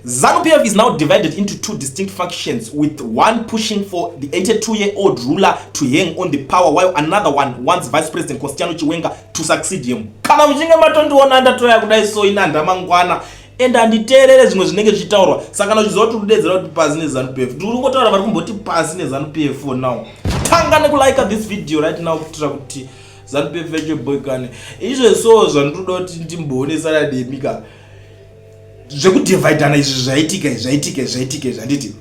ZANU-PF is now divided into two distinct factions, with one pushing for the 82-year-old ruler to hang on the power, while another one wants Vice President Constantino Chiwenga to succeed him. Kana muchinge matondiona ndatoya kudai so, ina ndamangwana ende handiteerere zvimwe zvinenge zvichitaurwa. Saka kana uchiziva kuti kudedzera kuti pasi neZANU-PF, tiri kungotaura vari kumboti pasi neZANU-PF for now. Tanga nekulike this video right now kuitira kuti ZANU-PF yacho boikane. Izvo so zvandinoda kuti ndimboonesana nemi ka, zvekudhivhaidhana izvi zvaitika, zvaitika, zvaitika izvi. Handiti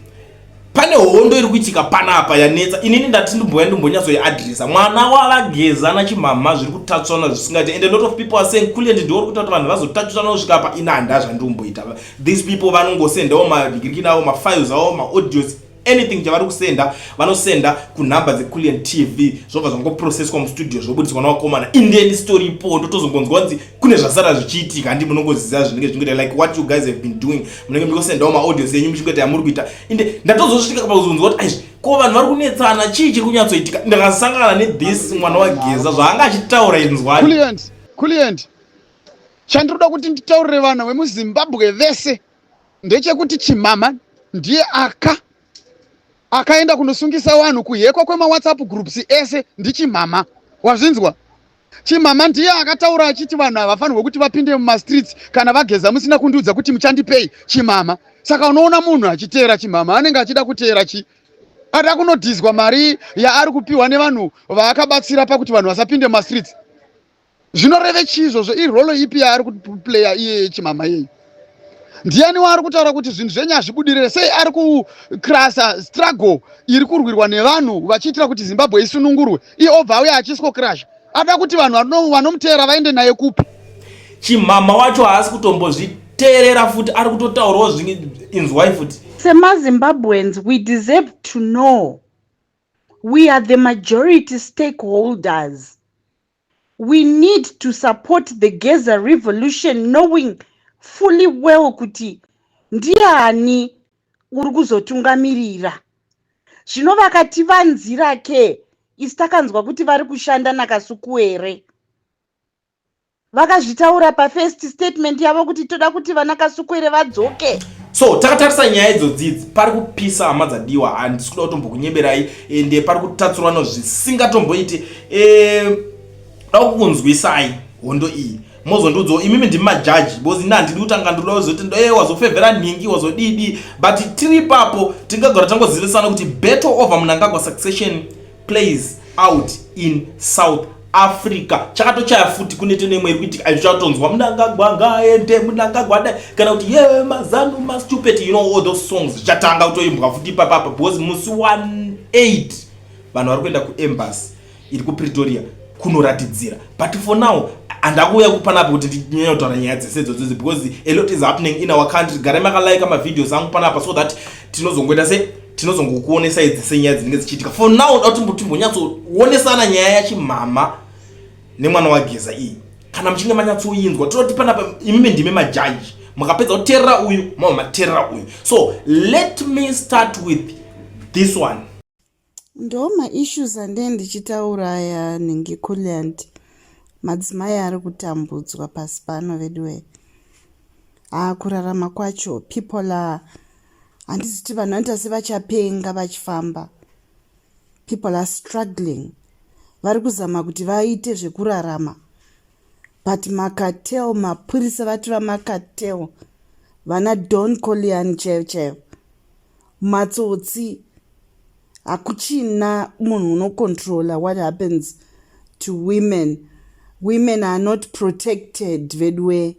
pane hondo iri kuitika panapa yanetsa? Inini ndati ndimboya ndimbonyatsoiadresa mwana wavaGeza naChimhamha, zviri kutatswana zvisingaiti, and a lot of people are saying Kulliant ndiwo uri kuita kuti vanhu vazotatswana kusvika pa ina. Handa zvandikumboita. These people vanongosendawo madhigirikini avo, mafiles avo, maaudios, anything chavari kusenda, vanosenda kunhamba dzeCullian TV, zvobva zvangoprocesswa mustudio, zvobudiswa navakomana. Indeni story ipo ndotozongonzwa kunzi kune zvasara zvichiitika. Handi munongoziva zvinenge zvichingoita, like what you guys have been doing, munenge muchingosendawo maaudios enyu muchingoita yamuri kuita. Inde ndatozosvika pakuzonzwa kuti aizvi, ko vanhu vari kunetsana, chii chiri kunyatsoitika? Ndakasangana nethis mwana waGeza, zvaanga achitaura, inzwani. Kulliant, Kulliant, chandinoda kuti nditaurire vanhu vemuZimbabwe vese ndechekuti Chimama ndiye akaenda kunosungisa vanhu kuhekwa kwemawhatsapp groups ese. NdiChimama, wazvinzwa? Chimama ndiye akataura achiti vanhu havafanirwe kuti vapinde mumastreets kana vaGeza musina kundiudza kuti muchandipei. Chimama. Saka unoona munhu achiteera Chimama, anenge achida kuteera chi ada kunodhizwa mari yaari kupiwa nevanhu vaakabatsira pakuti vanhu vasapinde mumastreets. Zvinoreve chii izvozvo? Irole ipi yaari kuplaya iye Chimama iyeyi? Ndiani waari kutaura kuti zvinhu zvenyu hazvibudirire? Sei ari kucrusha struggle iri kurwirwa nevanhu vachiitira kuti Zimbabwe isunungurwe? Iye obva auya achiswocrusha, ada kuti vanhu vanomuteera vaende naye kupi? Chimama wacho haasi kutombozviteerera futi, ari kutotaurawo zvimwe. Inzwai futi. SemaZimbabweans, we deserve to know. We are the majority stakeholders. We need to support the Geza revolution, knowing fully well kuti ndiani uri kuzotungamirira. Zvino vakativanzira ke isi takanzwa kuti vari kushanda naKasukuwere. Vakazvitaura pafirst statement yavo kuti toda kuti vana Kasukuwere vadzoke. So takatarisa nyaya idzodzidzi, pari kupisa, hama dzadiwa. Handisi kuda kutombokunyeberai, ende pari kutatsurwano zvisingatomboiti. Da kukunzwisai hondo iyi, mozondiudzawo imimi, ndimi majaji, because ini handidi kutanga ndoda kuzoti wazofevhera nhingi, wazodidi. But tiri ipapo, tingagara tangozivisana kuti battle over Mnangagwa succession plays out in South Africa. Chakatochaya futi kune tene imwe iri kuitika aizvo, chatonzwa "Mnangagwa ngaende, Mnangagwa dai", kana kuti "Ye maZanu mastupid", you know all those songs zvichatanga kutoimbwa futi ipapapa, because musi wa8 vanhu vari kuenda kuembassy iri kuPretoria kunoratidzira. But for now handakuuya kupanapo kuti ndinyanya kutaura nyaya dzese idzodzodzi, because a lot is happening in our country. Garai makalaika mavideos angu panapa so that tinozongoita se tinozongokuonesai dzese nyaya dzinenge dzichiitika. For now da kuti timbonyatsoonesana nyaya yaChimama nemwana waGeza iyi. Kana muchinge manyatsoinzwa, tinoti panapa imimi ndime majaji. Mukapedza kuteerera uyu, mava mateerera uyu. So let me start with this one. Ndo maissues andee ndichitaura aya nhingi Kulliant. Madzimai ari kutambudzwa pasi pano veduwe. Haa, kurarama kwacho, people are, handisi kuti vanhu vanoita sevachapenga vachifamba. People are struggling, vari kuzama kuti vaite zvekurarama, but macartel, mapurisa vati vamacartel, vana Don Corleone chaivo chaivo, matsotsi. Hakuchina munhu unocontrola what happens to women. Women are not protected veduwe.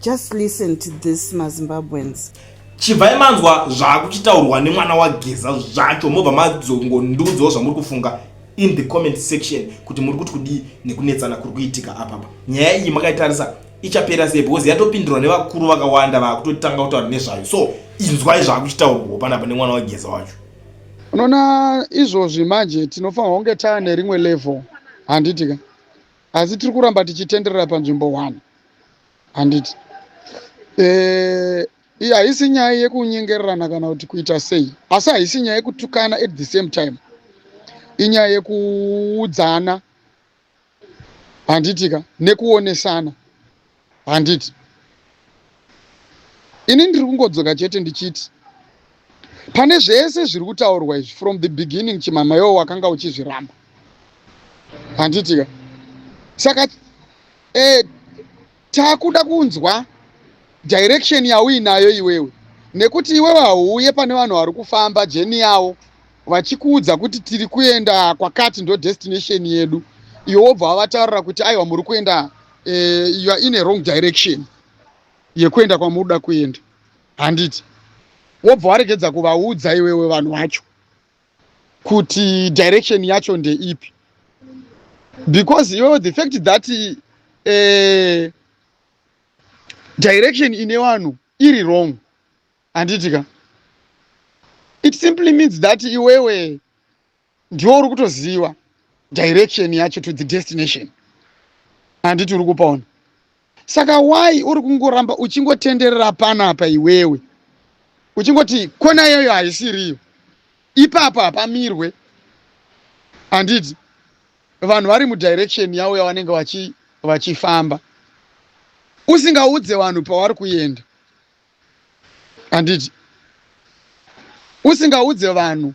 Just listen to this, maZimbabweans. Chibvai manzwa zvaakuchitaurwa nemwana waGeza zvacho, mobva madzongondudzawo zvamuri kufunga in the comment section, kuti muri kuti kudii nekunetsana kuri kuitika apapa. Nyaya iyi makaitarisa, ichapera sei? Because yatopindurwa nevakuru vakawanda vaakutotanga kutaura nezvayo. So inzwai zvaakuchitaurwawo panapa nemwana waGeza wacho. Unoona, izvozvi manje tinofanirwa kunge taane rimwe level, handiti ka? Asi tiri kuramba tichitenderera panzvimbo 1, handiti? Iyi haisi nyaya yekunyengererana kana kuti kuita sei, asi haisi nyaya yekutukana. At the same time, inyaya yekuudzana, handiti ka, nekuonesana, handiti? Ini ndiri kungodzoka chete ndichiti pane zvese zviri kutaurwa izvi from the beginning, Chimama, iwo wakanga uchizviramba, handitika? Saka takuda kunzwa direction yauinayo iwewe, nekuti iwewe hauuye pane vanhu vari kufamba journey yavo vachikuudza kuti tiri kuenda kwakati, ndo destination yedu. Iwe wobva wavataurira kuti aiwa, muri kuenda, you are in a wrong direction yekuenda kwamunoda kuenda, handiti? Wobva waregedza kuvaudza iwewe vanhu vacho kuti direction yacho ndeipi, because iwewe, the fact that direction ine vanhu iri wrong, handitika? It simply means that iwewe ndiwo uri kutoziva direction yacho to the destination, handiti? Uri kupaona? Saka why uri kungoramba uchingotenderera panapa iwewe, uchingoti kona iyoyo haisiriyo, ipapo hapamirwe, handiti? Vanhu vari mudirection yavo yavanenge vachifamba, usingaudze vanhu pavari kuenda, handiti? Usingaudze vanhu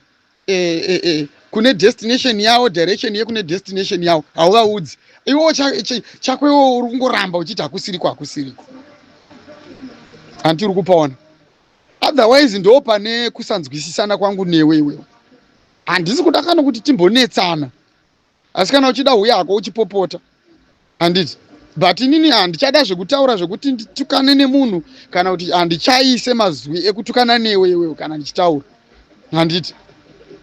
kune destination yavo, direction yekune destination yavo hauvaudzi. Iwewo chako iwewo uri kungoramba uchiti hakusiriko, hakusiriko, handiti? Uri kupaona? Otherwise ndo pane kusanzwisisana kwangu newe iwewe. Handisi kuda kana kuti timbonetsana, asi kana uchida huya hako uchipopota, handiti? But inini handichada zvekutaura zvekuti nditukane nemunhu, kana kuti handichaise mazwi ekutukana newe iwewe kana ndichitaura, handiti?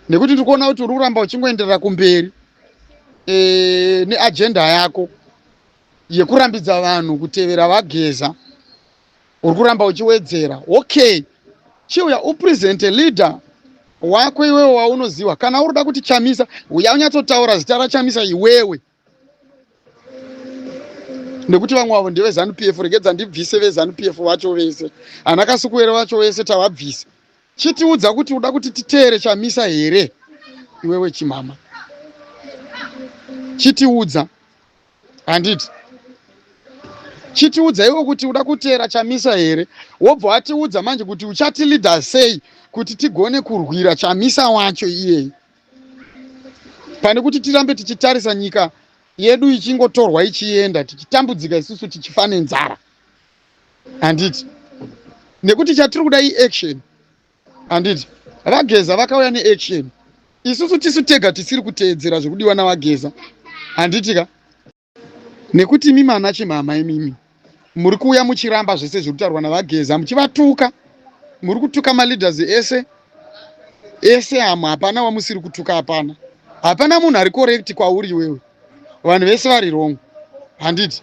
Nekuti ndiri kuona kuti uri kuramba uchingoenderera kumberi neagenda yako yekurambidza vanhu kutevera vaGeza. Uri kuramba uchiwedzera. Okay, chiuya upresente leader wako iwewe waunoziva. Kana uri kuda kuti Chamisa, uya unyatsotaura zita raChamisa iwewe, nekuti vamwe vavo ndeveZANU PF. Regedza ndibvise veZANU PF vacho vese, hana Kasukuwere vacho vese tavabvisa. Chitiudza kuti uda kuti titeere Chamisa here iwewe, Chimama? Chitiudza, handiti? Chitiudza iwe kuti uda kuteera Chamisa here, wobva watiudza manje kuti uchatilidha sei kuti tigone kurwira Chamisa wacho iyeye, pane kuti tirambe tichitarisa nyika yedu ichingotorwa ichienda, tichitambudzika isusu, tichifa nenzara, handiti? Nekuti chatiri kuda iaction, handiti? VaGeza vakauya neaction. Isusu tisu tega tisiri kuteedzera zvekudiwa navaGeza, handiti ka? Nekuti imi mana Chimama, imimi muri kuuya muchiramba zvese zviri kutaurwa navaGeza, muchivatuka. Muri kutuka maleaders ese ese, hamwe hapana wamusiri kutuka. Hapana, hapana munhu ari correct kwauri iwewe. Vanhu vese vari wrong, handiti?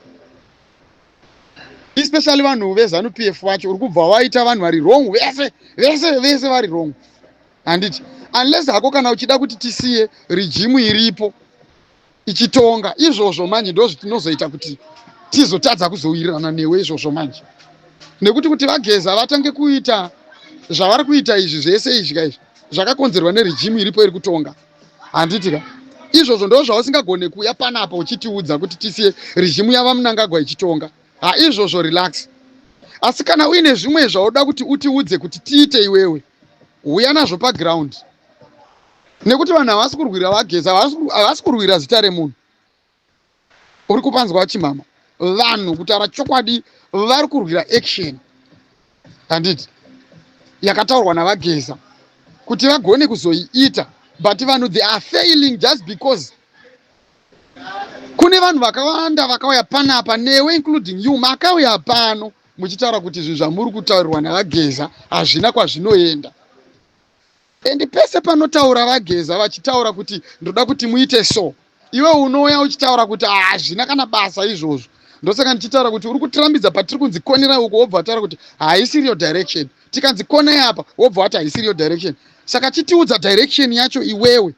Especially vanhu veZANU PF vacho, uri kubva waita vanhu vari wrong vese vese vese, vari wrong, handiti? Unless hako kana uchida kuti tisiye regime iripo ichitonga. Izvozvo manje ndo zvitinozoita kuti tizotadza kuzowirirana newe izvozvo manje, nekuti kuti vaGeza vatange kuita zvavari kuita izvi zvese izvi kaizvi, zvakakonzerwa neregime iripo iri kutonga, handiti ka? Izvozvo ndo zvausingagone kuuya panapa uchitiudza kuti tisiye regime yava Mnangagwa ichitonga. Ha, izvozvo relax. Asi kana uine zvimwe zvauda kuti utiudze kuti tiite, iwewe uya nazvo paground, nekuti vanhu havasi kurwira vaGeza, havasi kurwira zita remunhu. Uri kupanzwa, Chimama? Vanhu, kutaura chokwadi, vari kurwira action, handiti, yakataurwa navaGeza kuti vagone kuzoiita. But vanhu, they are failing just because kune vanhu vakawanda vakauya panapa newe, including you, makauya pano muchitaura kuti zvinhu zvamuri kutaurirwa navaGeza hazvina kwazvinoenda. And pese panotaura vaGeza vachitaura kuti ndoda kuti muite so, iwe unouya uchitaura kuti hazvina kana basa izvozvo. Ndosaka ndichitaura kuti uri kutirambidza. Patiri kunzi konerai uko, wobva wataura kuti haisiriyo direction. Tikanzi konai apa, wobva wati haisiriyo direction. Saka chitiudza direction yacho iwewe,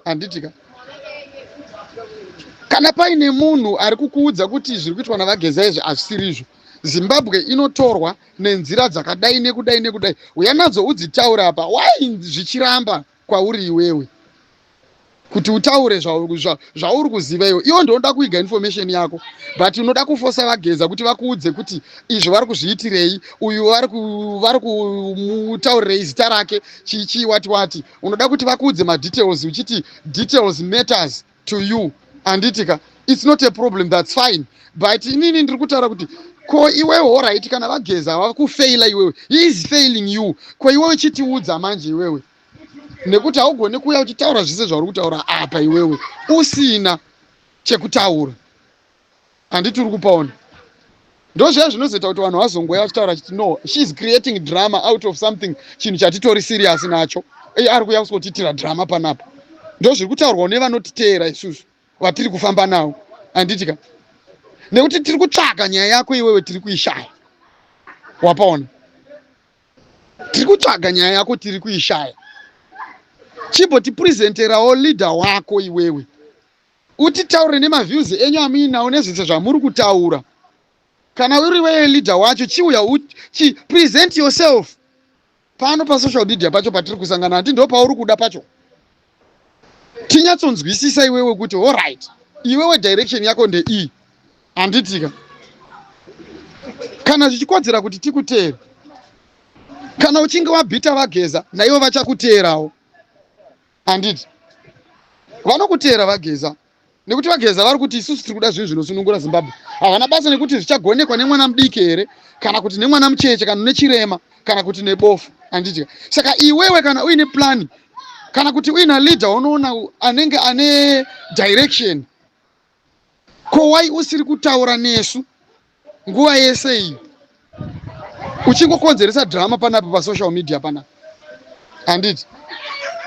handiti ka? Kana paine munhu ari kukuudza kuti zviri kuitwa navaGeza izvi hazvisirizvo, Zimbabwe inotorwa nenzira dzakadai nekudai nekudai, uya nadzo udzitaura apa. Wai zvichiramba kwauri iwewe? Kuti utaure zvauri kuziva iwe, iwe ndoda kuiga information yako, but unoda kufosa vaGeza kuti vakuudze kuti izvo vari kuzviitirei, uyu vari kumutaurirei zita rake, chii chii, wati wati. Unoda kuti vakuudze madetails, uchiti details matters to you, handitika? It's not a problem, that's fine, but inini ndiri kutaura kuti ko iwewe, alright, kana vaGeza vakufeila iwewe, he is failing you, ko iwewe chitiudza manje iwewe, nekuti haugoni kuuya uchitaura zvese zvauri kutaura apa iwewe usina chekutaura, handiti? Uri kupaona, ndo zviya zvinozoita kuti vanhu vazongoya vachitaura chiti, "No, she is creating drama out of something," chinhu chatitori serious nacho. Ari kuuya kuzotiitira drama panapa. Ndo zviri kutaurwawo nevanotiteera isusu vatiri kufamba navo, handitika? Nekuti tiri kutsvaka nyaya yako iwewe, tiri kuishaya. Wapaona, tiri kutsvaga nyaya yako, tiri kuishaya. Chimbotipresenterawo leader wako iwewe, utitaure nemaviews enyu amuinawo nezvese zvamuri kutaura. Kana uri weye leader wacho, chiuya chi present yourself pano pasocial media pacho patiri kusangana, handi ndo pauri kuda pacho? Tinyatsonzwisisa iwewe kuti alright, iwewe direction yako ndeiyi, handitika? Kana zvichikodzera kuti tikuteere, kana uchinge wabhita vaGeza, naivo vachakuteerawo, handiti? Vanokuteera vaGeza, nekuti vaGeza vari kuti isusu tiri kuda zvinhu zvinosunungura Zimbabwe. Havana basa nekuti zvichagonekwa nemwana mudiki here, kana kuti nemwana mucheche, kana nechirema, kana kuti nebofu, handitika? Saka iwewe kana uine plan, kana kuti uina leader unoona anenge ane direction, ko wai usiri kutaura nesu nguva yese iyi, uchingokonzeresa drama panapa pasocial media panapa, handiti?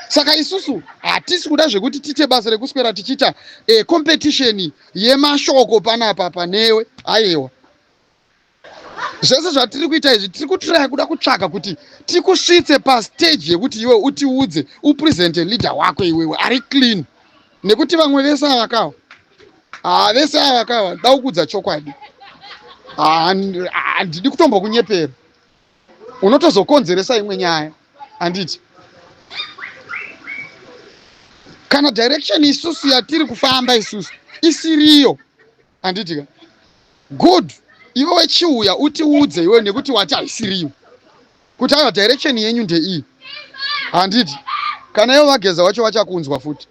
Saka isusu hatisi kuda zvekuti tiite basa rekuswera tichiita competition yemashoko panapa panewe. Aiwa, zvese zvatiri kuita izvi, tiri kutraya kuda kutsvaga kuti tikusvitse pastage yekuti iwe utiudze, upresente leader wako iwewe ari clean, nekuti vamwe vese avakawa, ha, vese avakawa, da kukudza chokwadi, handidi kutombokunyepera, unotozokonzeresa imwe nyaya, handiti? Kana direction isusu yatiri kufamba isusu isiriyo, handitika? Good, iwe wechiuya utiudze iwe, nekuti wati haisiriyo, kuti aiwa, direction yenyu ndeiyi, handiti? Kana ivo vaGeza wacho vachakunzwa futi.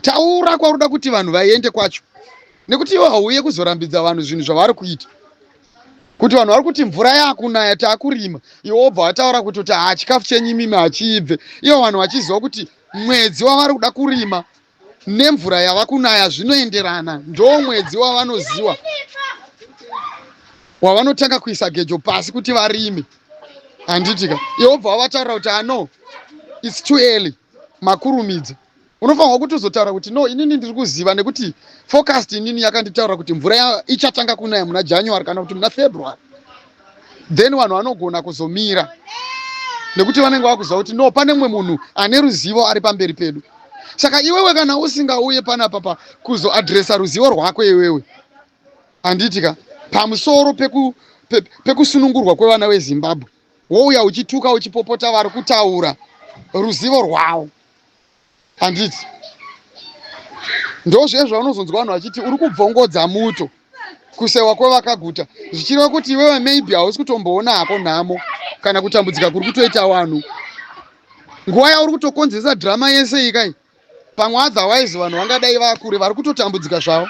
Taura kwauri kuti vanhu vaende kwacho, nekuti ivo hauye kuzorambidza vanhu zvinhu zvavari kuita. Kuti vanhu vari kuti mvura yakunaya, taakurima, iwe wobva wataura kuti ha, chikafu chenyu imimi hachiibve, ivo vanhu vachiziva kuti mwedzi wavari kuda kurima nemvura yava kunaya zvinoenderana, ndo mwedzi wavanoziva wavanotanga kuisa gejo pasi kuti varime, handitika? Iwe wobva wavataurira kuti ano, it's too early, makurumidza. Unofanirwa kuti uzotaura kuti no, inini ndiri kuziva nekuti forecast inini yakanditaura kuti mvura ichatanga kunaya muna January kana kuti muna February. Then vanhu vanogona kuzomira nekuti vanenge vakuziva kuti no, pane mumwe munhu ane ruzivo ari pamberi pedu. Saka iwewe kana usingauye panapa pa kuzoadresa ruzivo rwako iwewe, handitika, pamusoro pekusunungurwa kwevana veZimbabwe, wouya uchituka, uchipopota vari kutaura ruzivo rwavo, handiti? Ndozviye zvaunozonzwa vanhu vachiti uri kubvongodza muto kusewa kwevakaguta, zvichireva kuti iwewe maybe hausi kutomboona hako nhamo kana kutambudzika kuri kutoita vanhu nguva yauri kutokonzesa drama yese ikai. Pamwe otherwise vanhu vangadai vakure vari kutotambudzika zvavo.